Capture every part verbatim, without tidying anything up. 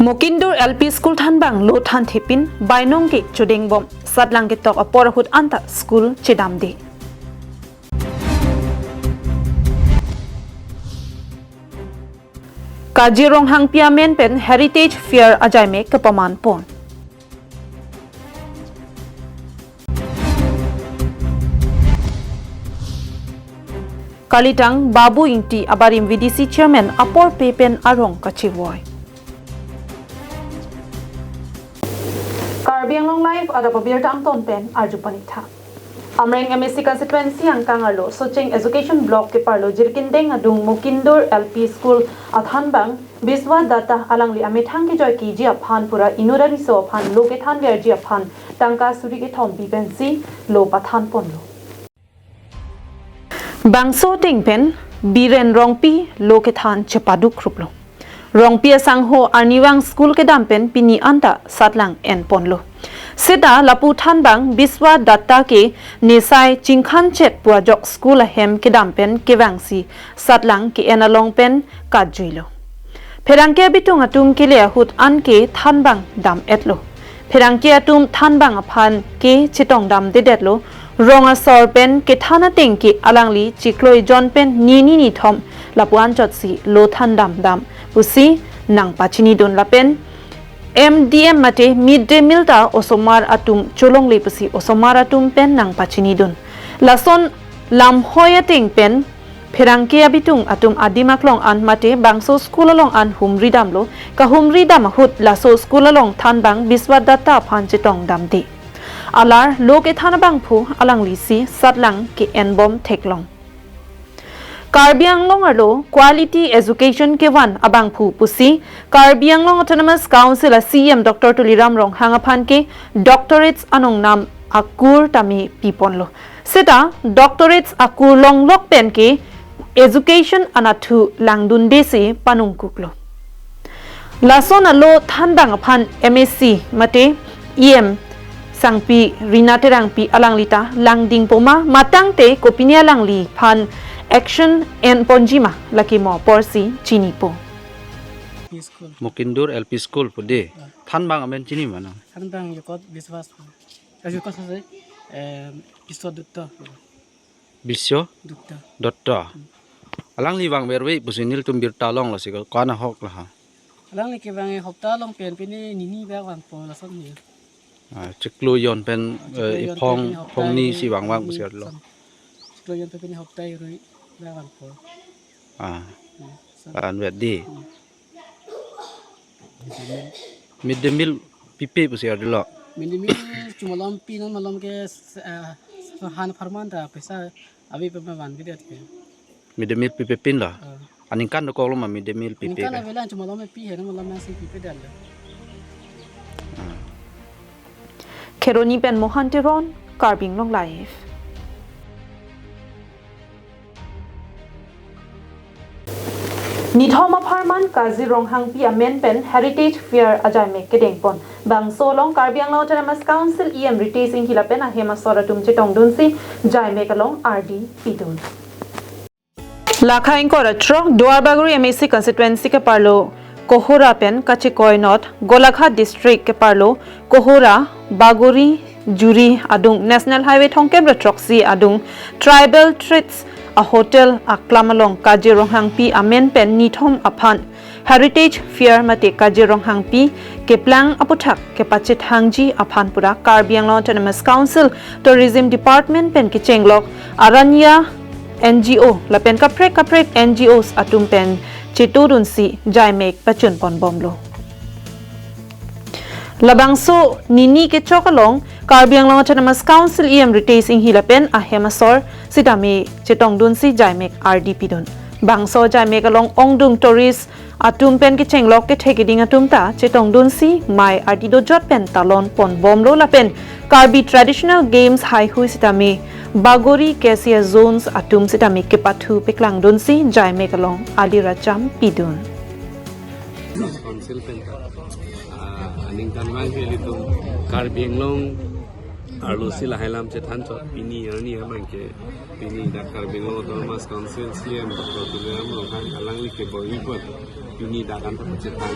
Mokindur L P School thanbang lo thanthepin bainong ke chodengbom, satlang ketok apor ahut anta school chedamde. Kaji Ronghangpi amen pen Heritage Fair ajaimek kepaman pon. Kalitang Babu Ingti abarim V D C Chairman apor pe pen arong kachevoi. Karbi Anglong Live adap abirta angton pen arju panitha. Amreng M A C constituency angkang arlo Socheng Education Block keparlo Jirikindeng adung Mokindur L P School athanbang Biswa Datta alangli amethang kejoi keji aphan pura inut ariso aphan lo kethan verji aphan tangka suri kethom pi pensi lo pathan ponlo. Bangso ateng pen Biren Rongpi lo kethan chepaduk kruplo. Rongpi asangho arnivang school kedam pen pini anta satlang en ponlo. Seta lapu thanbang Biswa Datta ke nesai chingkhan chet pu ajok school ahem kedam pen kevangsi satlang ke-en along pen katjuilo. Pherangke abitung atum kele ahut anke thanbang dam-etlo. Pherangke atum thanbang aphan ke chetong damdedetlo. Rong asor pen kethan ateng ke alangli chiklo ejon pen nini nithom lapu anchotsi lo than damdam pusi nangpachinidun lapen M D M mate mid day meal ta osomar atum cholongle pusi osomar atum pen nangpachinidun. Lason lamhoi ateng pen pherangke abitung atum adim aklong an mate bangso school along an humri damlo, kahumri dam ahut laso school along thanbang Biswa Datta aphan chetong damde. Alar lo kethan abangphu alanglisi satlang ke-enbom theklong. Karbi Anglong arlo quality education kevan abangphu pusi Karbi Anglong Autonomous Council a C E M Doctor Tuliram Ronghang aphan ke doctorates anong nam akur tame piponlo. Seta doctorates akur longlok pen ke education anatthu langdundesi panungkuklo. Lason alo thanbang aphan M A C mate E M sangpi Rina Terangpi alanglita langding poma matangte kopine alangliphan action enponjima lake mo porsi chinipo. Mokindur L P School pude. Thanbang amen chini ma nang? Thanbang Yokot Biswas. Eh, Yokot sase, eh, Biswa Dutta. Biswa Dutta. Dutta. Alangli vang verve pusi nelitum birta longlo si ko-an ahok lo ha. Alangli kevang hopta along pen pini nini bak vangpo lason ni. Ah, chiklo ejon pen, chiklo eh, ejon pen iphong, pini hopta phongni iri, si vangvang pusi arlo. Chiklo ejon pen pini hopta iri bak vangpo. Ah. Hmm, so. An vet di. Hmm. Mid day meal pipe pusi arlo. Mid day meal chomalom pi non malom ke, eh, han apharman ta paisa ave pen ma vanvedet ke. Mid day meal pipepinlo. Ah. Aningkan dokoklo ma mid day meal pipe. Aningkan ke avelang chomalom pi he non malom si pipedanlo. Ah. Kheroni pen Mohan Teron, Karbi Anglong Live. Nithom apharman Kaji Ronghangpi amen pen Heritage Fair ajaimek kedengpon. Bangso along Karbi Anglong Autonomous Council E M Ritesh Enghi lapen ahem asor atum chetongdunsi jaimek along ardi pidun. Lakha ingkoi ra throk Duar Bagori M A C constituency keparlo Kohora pen kachekoi not Golaghat district keparlo Kohora, Bagori, Juri adung National Highway thomkep ra throksi adung Tribal Treats a hotel aklam along Kaji Ronghangpi amen pen nithom aphan Heritage Fair mate Kaji Ronghangpi keplang aputhak kepachethangji aphan pura Karbi Anglong Autonomous Council Tourism Department pen kechenglok aranya N G O lapen kaprek kaprek N G Os atum pen chetodunsi jaimek pachunponbomlo. Labangso nini kechok along Karbi Anglong Autonomous Council E M Ritesh Enghi lapen ahem asor sitame chetongdunsi jaimek ardi pidun. Bangso jaimek along ongdung tourist atum pen kechenglok kethe keding atum ta chetongdunsi mei ardi dojot pen talon ponbomlo lapen Karbi traditional games haihui sitame Bagori K C A zones atum sitame kepathu peklangdunsi jaimek along ali racham pidun. Council pen ta, ah, aningkanvang ke ilitum Karbi Anglong arlosi lahai alam chethanchot pini arni abang ke pini dak Karbi Anglong Autonomous Council C E M Doctor Tuliram Ronghang alangli keboi-i apot Pini dak anta pachethang,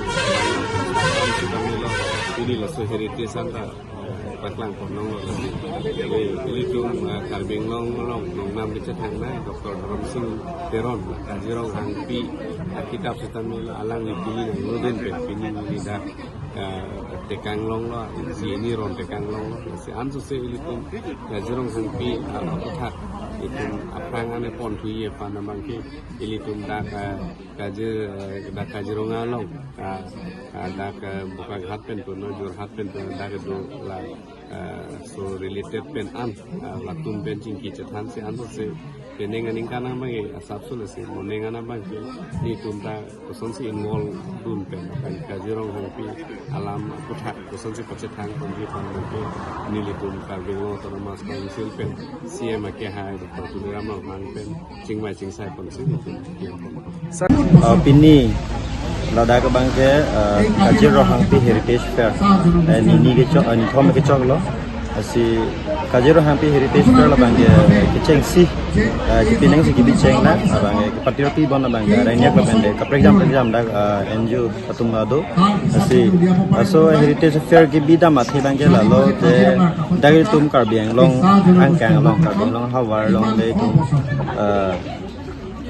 sitame lo, pini laso heritage anta, eh, paklang pon longlo. Jadi, ilitum, eh, Karbi Anglong along, nongnam kachethangnei, Doctor Dharam Sing Teron, Kajirong Hangpi, akitap sitame lo, alangli pini nangloden pen, pini neli dak, eh, tekang longlo, si ini ron tekang longlo, si ansose ilitum, Kajirong Hangpi, ah, aputhak, itum aphrang ane ponthuji aphan abangke, ilitum dak, eh, Kaji, eh, dak Kaziranga along, ah, ah, dak, eh, Bokaghat pen punon, Jorhat pen punon, dak do la, eh, so related pen an, ah, latum pen chingki chethan si ansose, penang aningkan abangke, asapso lasi, monang an abangke, nelitum ta kosonsi involve dun pen, pen Kazirong Hangpi alam aputhak, kosonsi pachethang ponji aphan abangke, nelitum Karbi Anglong Autonomous Council pen, C M akehai, Doctor Tuliram Ronghang pen, chingvai chingsai ponsi nelitum. Uh, pini ladak abangke, uh, Kajirong Hangpi Heritage Fair. Eh, nini kechok, uh, nithom kechoklo. Lasi Kajirong Hangpi Heritage Fair labangke kechengsi, uh, kepinangsi kebicheng na, abangke kepatir pibom abangke, rengnek labangke, kaprekjam prekjam dak, uh, N G O atum ado. Lasi, laso Heritage Fair kebidam athe abangke lalo te dak itum Karbi Anglong angkang along, Karbi Anglong havar along te itum, eh,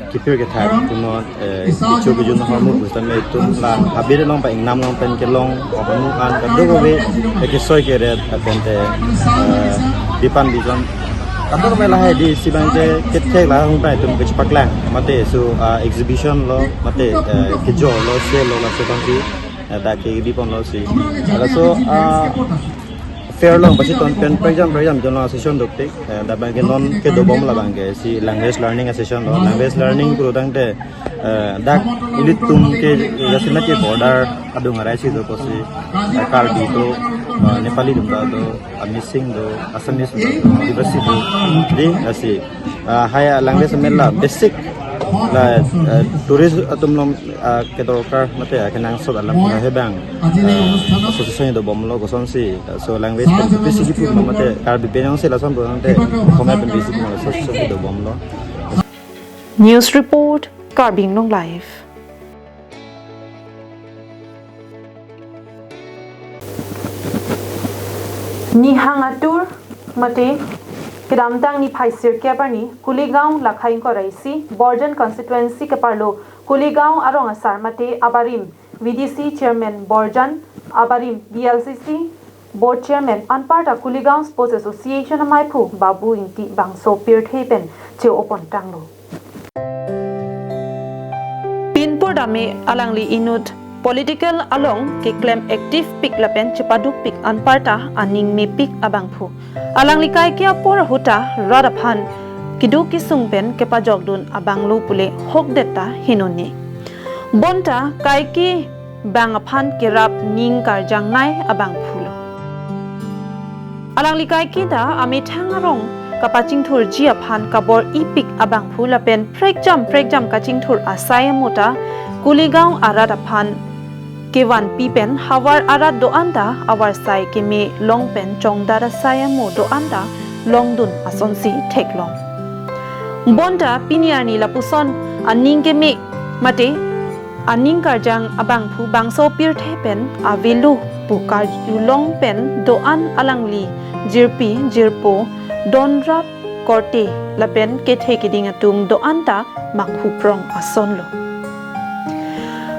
kipir kethak punon, eh, kecho kejun ahormu pusitame itum la habit along pa ingnam along pen kelong ahormu an kadokave, eh, kesoi keret lapen te, eh, bipan bijon kadokave lahai dei si abangke kethek la hung pa itum kechepaklang mate so, ah, exhibition lo mate, eh, kejor lo, sale lo, laso abangke, eh, dak kebi ponlo si. Laso, ah, fair along pachethon pen prekjam prekjam jon along session dopik, eh, dak abangke non kedobom labangke si language learning session lo. Language learning pudun tangte, eh, dak ilitum ke jasemet ke border adung arai si do pusi, eh, Karbi do, eh, Nepali atum ta do, ah, Mising do, Assamese do, Adivasi do, dei, lasi, ah, hai language amen la basic la, eh, tourist atum along, ah, kedorkar mate, ah, kenangsot alam, ah, hebang, ah, association dobomlo kosonsi, ah, so language pen basic ipu mate, Karbi pen jongsi lason pudun tangte, Khomai pen basic association dobomlo. News report, Karbi Anglong Live. Nihang atur mate kedamtang niphai sirkep arni Kuligaon Lakha ingkoi ra isi Borjan constituency keparlo Kuligaon arong asar mate abarim V D C chairman Borjan, abarim V L C C board chairman anparta Kuligaon Sports Association amaiphu Babu Ingti bangso pirthe pen che-opon tanglo. Pinpur dame alangli inut political along keklem active pik lapen chepaduk pik anparta aning mepik abangphu. Alangli kaike apor ahuta rat aphan keduk kesung pen kepajokdun abanglo pule hokdet ta hinone. Bonta kaike bang aphan kerap ning karjangnei abangphulo. Alangli kaike ta amethang arong kapachingthurji aphan kabor-ipik abangphu lapen prekjam prekjam kachingthur asai amo ta Kuligaon arat aphan kevanpi pen havar arat do-an ta avarsai keme long pen chongdat asai amo do-an ta longdun asonsi theklong. Bonta pini arni lapuson aning keme mate aning karjang abangphu bangso pirthe pen avelo pu karjulong pen do-an alangli jirpi jirpo donrap korte lapen kethe keding atum do-an ta makhuprong asonlo.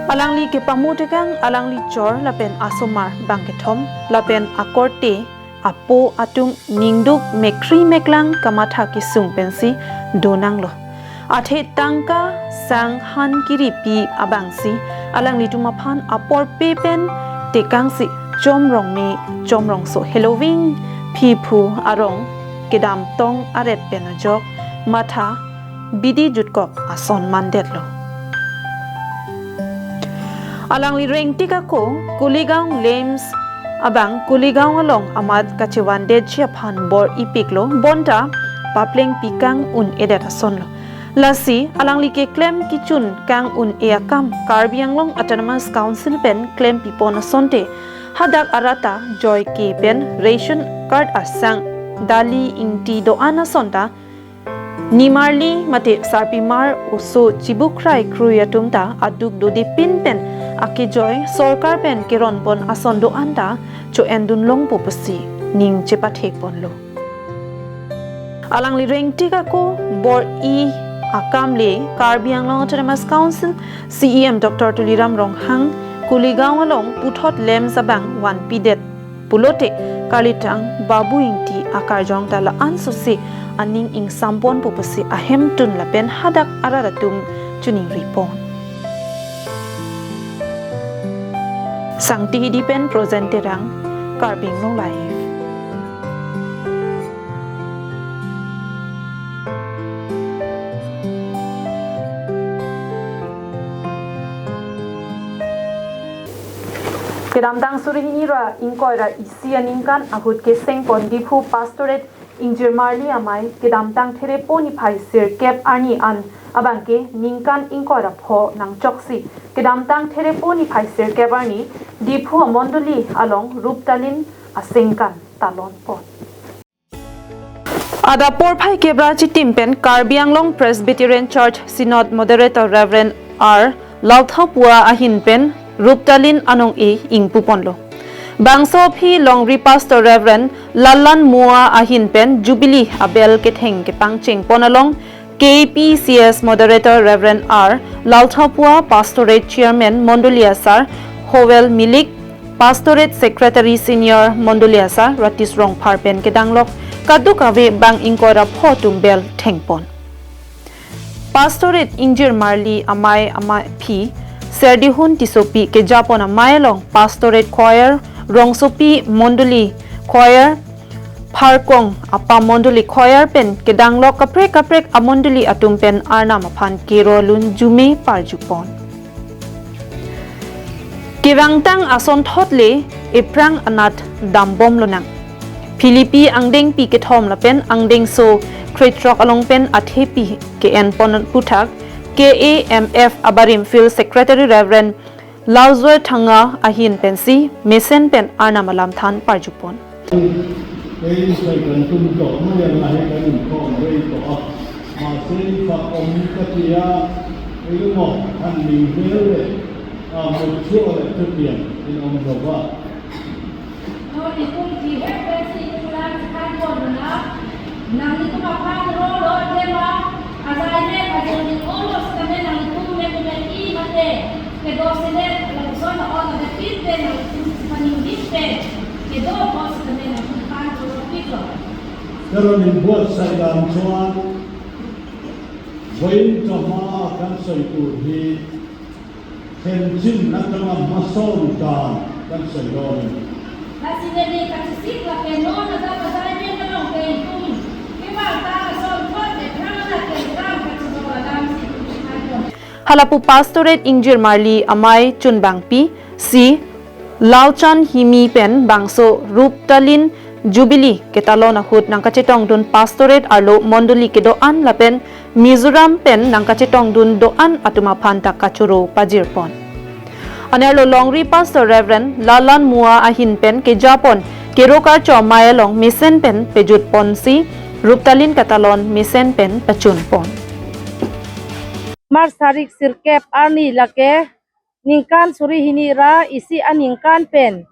Alangli kepamu tekang alangli chor lapen asomar bangkethom lapen akorte apo atum ningduk mekkri meklang kamatha kesung pensi donanglo. Athe tangka sang han kiripi abangsi alanglitum aphan apor pe pen tekangsi chomrong me chomrongso heloving phiphu arong kedam tong aret pen ajok matha bidi jutkok ason mandetlo. Alangli rengtik ako Kuligaon LAMPS abang Kuligaon along amat kachevandetji aphan bor-ipiklo bonta paplengpi kang un-edet asonlo. Lasi alangli keklem kechun kang un-e akam Karbi Anglong Autonomous Council pen klempipon asonte hadak arat ta Joy K pen ration card asang Dali Ingti do-an ason ta Nimarli mate sarpimar oso chibukrai krui atum ta aduk dodepin pen akejoi sorkar pen keronpon ason do-an ta cho-endun longpo pusi ning chepathekponlo. Alangli rengtik ako bor-i akam le Karbi Anglong Autonomous Council C E M Doctor Tuliram Ronghang Kuligaon along puthot lamps abang vanpidet pulote karlitang Babu Ingti akarjong ta la-an sose aning ingsamponpo pusi ahemtun lapen hadak arat atum choningripon. Sangti Hidi pen Projen Terang, Karbi Anglong Live. Kedamtang suri hini ra ingkoi ra isi aningkan ahut kesengpon Diphu Pastorate Ingjirmarli Amei kedamtang Therepo niphai sirkep arni an abangke ningkan ingkoi ra pho nangchoksi kedamtang Therepo niphai sirkep arni Diphu amondoli along Ruptalin asengkan talonpon. Adap porphai kep ra chitim pen Karbi Anglong Presbyterian Church Synod Moderator Reverend R Lalthaopua ahin pen Ruptalin anong-e ingpuponlo. Bangso aphi longri Pastor Reverend Lallan Mua ahin pen Jubilee abel ketheng kepangchengpon along K P C S Moderator Reverend R Lalthaopua, Pastorate Chairman Mondoli Asar Howel Milik, Pastorate Secretary Senior Mondoli Asar Ratis Rongphar pen kedanglok kadokave bang ingkoi ra pho atum bel thengpon. Pastorate Ingjirmarli Amei amei aphi Serdihun Tissopi kejapon amei along Pastorate Choir, Rongsopi Mondoli Choir, Pharkong Apam Mondoli Choir pen kedanglok kaprek kaprek amondoli atum pen Arnam aphan kero lunjume parjupon. Kevangtang asonthot le ephrang anat dambomlonang. Philipi angdengpi kethom lapen angdengso krethrok along pen athepi ke-enpon aphuthak K A M F abarim Field Secretary Reverend Laujoi Thanga ahin pensi mesen pen Arnam alam than parjupon. Ei sai kan tum to, mo yang lahai kan tum to, rei to ah. Ma sei pa om ka tia, ei mo kan ning vel le, a mo chuo le tu tiang, in om lo ba. Nelitum kehep pensi itum lang than pon na. Nanglitum aphan rolo tema, ajai me kajong ni olos kame nanglitum me me i mate. Kedo selet, lapuson on the fifth day nanglitum paning bit pe. Kedo olos kame nanglitum aphan rolo pito. Karo ni buat sai lam chuan, vain choma kan sai tu hi, Thenchin na kama mason kan kan sai lo ni. Lasi neli kachisik lapen non na ta pasai pen na long pen tum. Kevang ta asonthot le phrang na pen phrang kachidok alam si tum hai pon. Halapu Pastorate Ingjirmarli Amei chunbangpi si Lauchan Himi pen bangso Ruptalin Jubilee ketalon ahut nangkachetongdun Pastorate arlo mondoli kedo-an lapen Mizoram pen nangkachetongdun do-an atum aphan ta kachoro pajirpon. Anerlo longri Pastor Reverend Lalan Mua ahin pen kejapon kero karcho amei along mesen pen pejutponsi Ruptalin ketalon mesen pen pachunpon. March tarik sirkep arni lake ningkan suri hini ra isi aningkan pen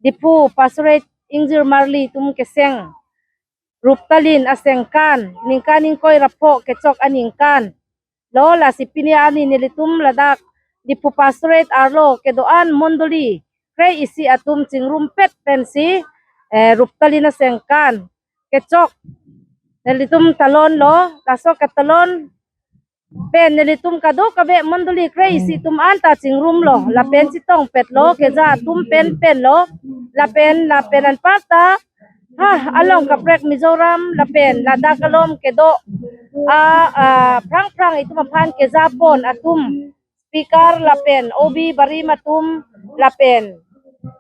Diphu Pastorate Ingjirmarli atum keseng Ruptalin asengkan ningkan ingkoi ra pho kechok aningkan lo, lasi pini arni nelitum ladak Diphu Pastorate arlo kedo-an mondoli kre isi atum chingrumpet pensi, eh, Ruptalin asengkan kechok nelitum talonlo, laso ketalon pen nelitum kadokave mondoli kre isi atum anta chingrumlo, lapen chetongpetlo, keja atum pen penlo, lapen, lapen anparta, ha, along kaprek Mizoram, lapen ladak along kedo, a, a, phrang phrang itum aphan kejapon atum, speaker lapen O B barim atum lapen,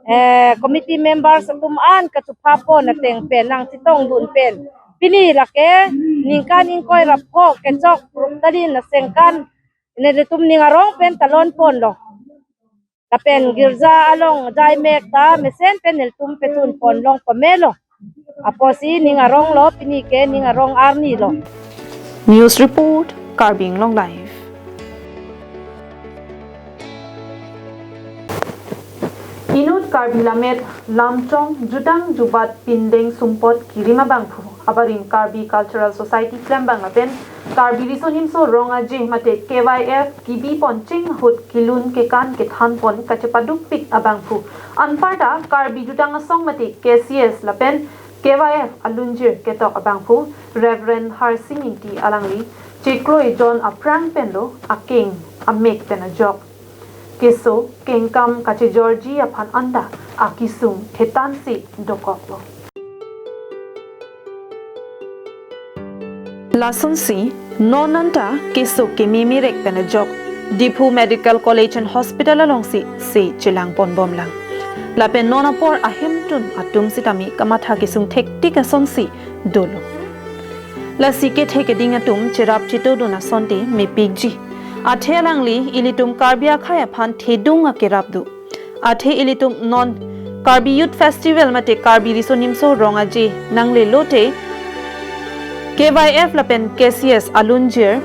eh, committee members atum an kachophapon ateng pen nangchetongdun pen pini lake ningkan ingkoi ra pho kechok Ruptalin asengkan nelitum ning arong pen talonponlo. Lapen girja along jaimek ta mesen pen nelitum pechunpon long pamelo. Apotsi ning aronglo, pini ke ning arong arnilo. News report, Karbi Anglong Live. Inut Karbi Lammet Lamchong Jutang Jubat Pindeng Sumpot Kirim Abangphu, abarim Karbi Cultural Society klembang lapen Karbi Riso Nimso Rong Aje mate K Y F kibi ponching ahut kilun kekan kethan pon kachepadukpik abangphu, anparta Karbi Jutang Asong mate K C S lapen K Y F alunjir ketok abangphu Reverend Harsing Ingti alangli chekroi jon aphrang penlo akeng amek pen ajok keso kengkam kachejorji aphan anta akisung thetansi dokoklo. Lasonsi non anta keso keme merek pen ajok Diphu Medical College and Hospital alongsi se chelang ponbomlang. Lapen non apor ahemtun atum sitame kamatha kesung thektik asonsi dolo. Lasi kethe keding atum cherap chetodun asonte mepikji. Athe alangli ilitum Karbi akhei aphan thedung akerap do. Athe ilitum non Karbi Youth Festival mate Karbi Riso Nimso Rong Aje nangle lote K Y F lapen K C S alunjir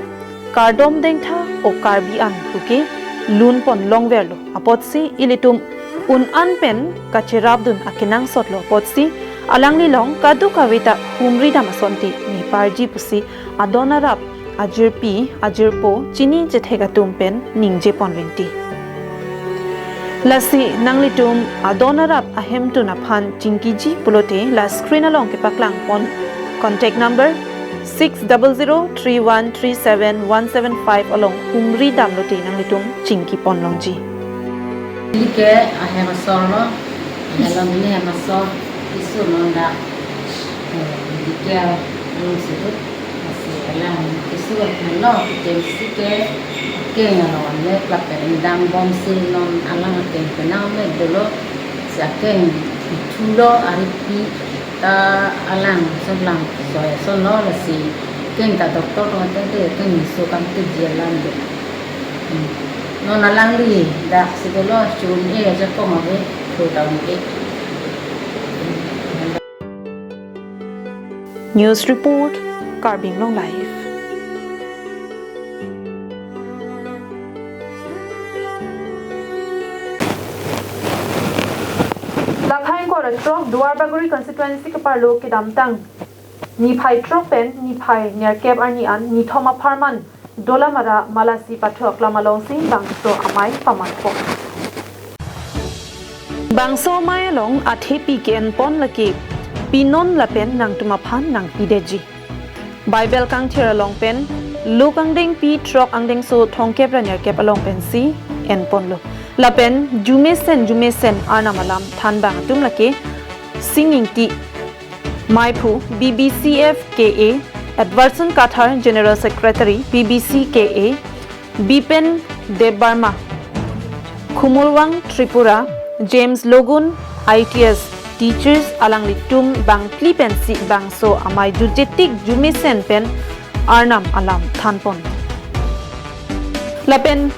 kardom dengtha o Karbi an puke lun pon longverlo apotsi ilitum un an pen kacherapdun akenangsotlo apotsi alangli along kadokave ta humri dam asonte meparji pusi adon arap ajirpi ajirpo chini chethek atum pen ningje pon rinti. Lasi nanglitum adon arap ahemtun aphan chingkiji pulote la screen along kepaklang pon contact number six double zero three one three seven one seven five along humri damlote nanglitum chingki pon longji. Neli ke ahem asor lo, ahem lo neli hem asor, keso non dak, eh, medical alongsi do, lasi alang keso lo, kejengsi ke, akeng along le, lapen dambomsi non alang akeng penang me dolo, si akeng ithulo, aripi, ta alang, son lang, soi, son lo, lasi, keng ta doctor, tong ateng te, keng so kam te ji alang do. Hmm. Non alangli dak si dolo chun e ajakong ave, thu ta un-e. News report, Karbi Anglong Live. Lakhai kora throk Duarbagori constituency keparlo kedamtang niphai throk pen niphai nerkep arni an nithom apharman Dolamara Malasi Pathak lam alongsi bangso amei pamatpo. Bangso amei along athepi ke-en pon lake pinon lapen nangtum aphan nangpidetji. Bible kangthir along pen Luk angdengpi throk angdengso thomkep ra nerkep along pensi en ponlo. Lapen jumesen jumesen Arnam alam thanbang atum lake Sing Ingti, Meiphu, B B C F K A, Edwardson Kathar, General Secretary, B B C K A, Bipen Debbarma, Khumulwang Tripura, James Logun, I T S teachers, alanglitum bangphli pensi bangso amei jutjetik jumesen pen Arnam alam thanpon. Lapen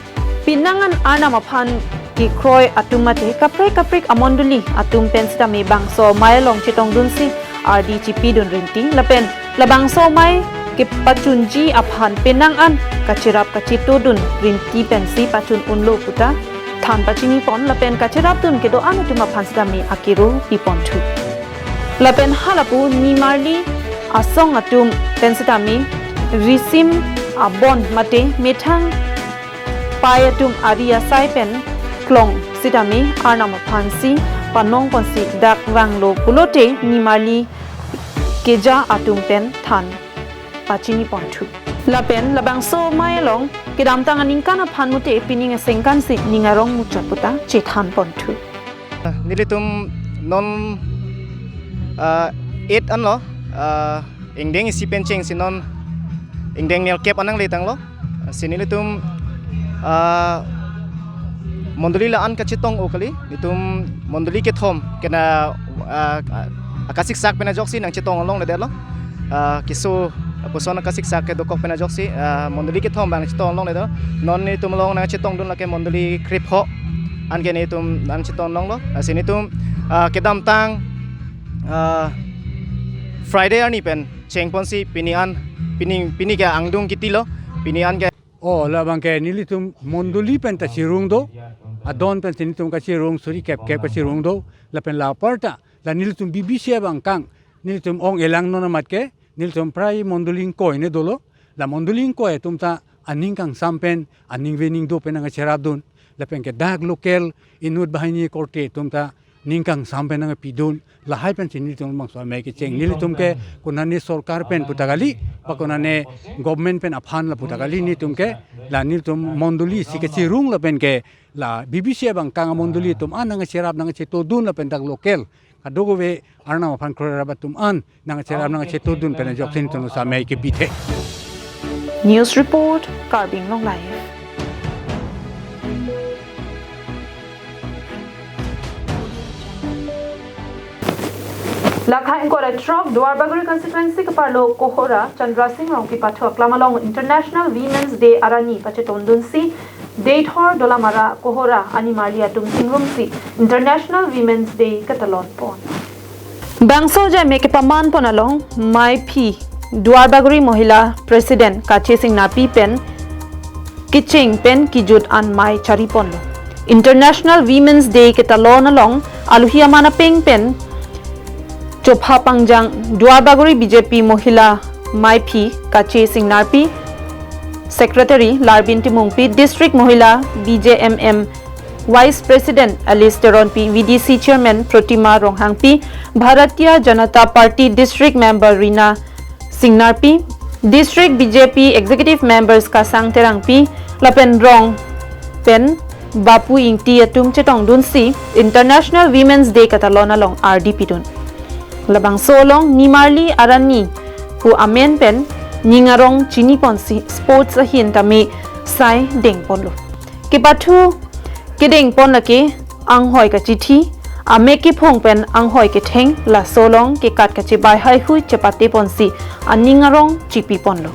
penang an Arnam aphan kekroi atum mate kaprek kaprek amondoli atum pen sitame bangso amei along chetongdunsi ardi chipidun rinti. Lapen labangso amei kepachunji aphan penang an kacherap kachetodun rinti pensi pachun unlo puta than pachini pon lapen kacherapdun kedo-an atum aphan sitame akero piponthu. Lapen halapu nimarli asong atum pen sitame risim abon mate methang pai atum ari asai pen klong sitame Arnam aphansi panong ponsi dak vanglo pulote nimarli keja atum pen than pachini ponthu. Lapen labangso amei along kedamtang aningkan aphan mute pining asengkansi ning arong muchot puta chethan ponthu. Nelitum non, ah, eight anlo, ah, ingdeng isi pen chengsi non ingdeng nerkep an nangletanglo. Si nelitum, ah, mondoli la-an kachetong-o kali, nelitum mondoli kethom kena, ah, akasiksak pen ajoksi nangchetong longledetlo. Ah, keso apuson akasiksak kedokok pen ajoksi, ah, mondoli kethom abang chetong longledetlo. Non nelitum along nangchetongdun lake mondoli krepho, anke nelitum nangchetong longlo. Ah, si nelitum, ah, kedamtang, ah, Friday arni pen chengponsi pini an Pini, pini ke angdung kiti lo, pini an ke. Oh, labang ke nelitum mondoli pen ta chirung do, adon pen si nelitum kachirung, suri kep kep kachirung do, lapen la aparta, la nelitum B B C abang kang, nelitum ong elang non amat ke, nelitum prai mondoli ingkoi ne dolo, la mondoli ingkoi atum ta aning kangsam pen, aning ve ning do pen nangcherap dun, lapen ke dak local inut banghini korte atum ta ning kangsam pen nangpi dun, lahai pen si nelitum bangso amei kecheng. Nelitum ke konane sorkar pen puta kali, ba konane government pen aphan la puta kali, nelitum ke la nelitum mondoli si kachirung lapen ke la B B C abang kang mondoli atum an nangcherap nangcheto dun lapen dak local kadokave arnam aphan kroi rap atum an nangcherap nangcheto dun pen ajok si nelitum bangso amei kebi the. News report, Karbi Anglong Live. Lakha ingkoi ra throk Duarbagori constituency keparlo Kohora Chandra Singh Rongpi pathu aklam along International Women's Day arni pachetongdunsi Deithor Dolamara Kohora animarli atum chingrumsi International Women's Day ketalon pon. Bangso ajai mei kepaman pon along meiphi Duarbagori Mohila President Kache Singh Narpi pen kecheng pen kejut an mei chari ponlo. International Women's Day ketalon along aluhi aman apeng pen chopha pangjang Duarbagori B J P Mohila meiphi Kache Singh Narpi, Secretary Larbin Timungpi, District Mohila B J M M Vice President Alice Teronpi, V D C Chairman Protima Ronghangpi, Bharatiya Janata Party District Member Rina Singh Narpi, District B J P Executive Members Kasang Terangpi, lapen rong pen Bapu Ingti atum chetongdunsi International Women's Day ketalon along ardi pidun. Labangso along nimarli arni pu amen pen ning arong chini ponsi sports ahin tame sai deng ponlo. Kepathu kedeng pon lake anghoi kachithi, amek kephong pen anghoi ketheng, laso along kekat kachebai haihui chepate ponsi aning arong chipi ponlo.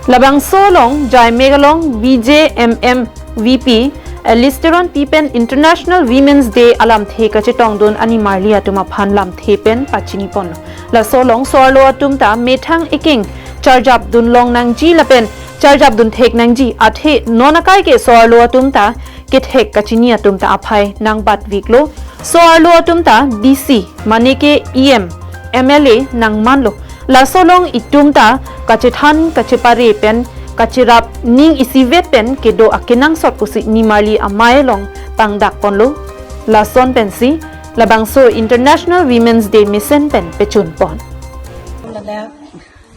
Labangso along jai mei along B J M M V P Alice Teronpi pen International Women's Day alamthe kachetongdun animarli atum aphan lamthe pen pachini ponlo. Laso along so-arlo atum ta methang ekeng charjap dun long nangji lapen charjap dun thek nangji, athe non akai ke so-arlo atum ta kethek kachini atum ta aphai nangbat viklo. So-arlo atum ta D C mane ke E M, M L A nangmanlo. Laso along itum ta kachethan kachepare pen kacherap ning isivet pen kedo akenangsot pusi nimarli amei along pangdak ponlo. Lason pensi labangso International Women's Day mesen pen pechun pon. Ladak,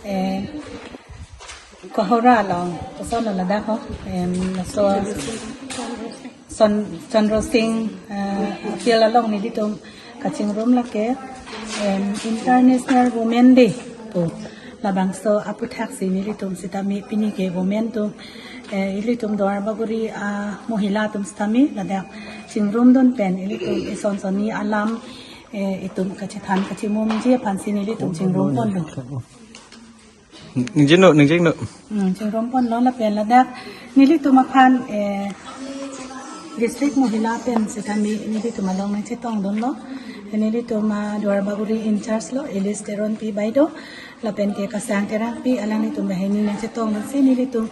eh, Kohora along, koson ladak ho, em, laso Son, Chandra Singh, eh, apil along nelitum kachingrum lake, em, International Women Day pu. Labangso aputhak si nelitum sitame pini ke women atum, eh, ilitum Duarbagori a mohila atum sitame ladak chingrumdun pen ilitum ison sonni alam, eh, itum kachethan kachimumji aphansi nelitum chingrum ponlo. Ningje no, ningje no. Hmm, chingrum ponlo lapen ladak nelitum aphan, eh, District Mohila pen sitame nelitum along nangchetongdunlo. Nelitum, ah, Duarbagori in charge lo, Alice Teronpi baideo, lapen ke Kasang Terangpi, alanglitum banghini nangchetongdunsi nelitum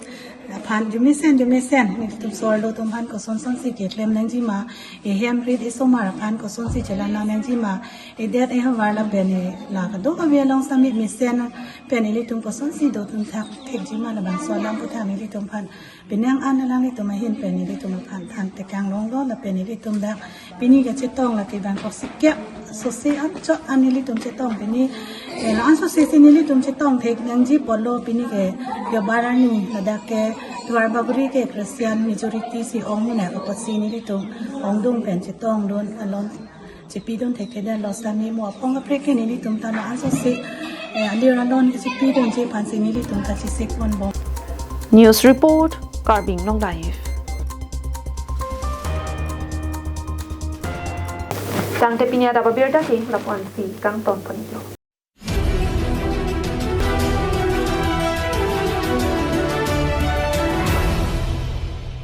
aphan jumesen jumesen nelitum so-arlo atum aphan koson sonsi keklem nangjima, ehem rit esomar aphan kosonsi chelang nangjima, edet ehavar lapen e la kadokave along sitame mesen pen ilitum kosonsi dotun thak thekjima, labangso alam aputhak nelitum aphan penang an alanglitum ahin pen ilitum aphan than tekang longlo lapen ilitum dak pini kachetong lake bangkok sikya sose anchot an nelitum chetong pini, eh, la-an sose si nelitum chetong thek nangji apotlo pini ke Deobar arni ladak ke Duarbagori ke Christian majority si ong muna apotsi nelitum ongdung pen chetongdun alon chepidun thekthedetlo sitame mo apong kaprek ke nelitum ta la-an sose, eh, alir alon kechepidunji aphansi nelitum kachesik ponbom. News report, Karbi Anglong Live. Tangte pini adap abirta ke lapu-ansi kangton ponlo.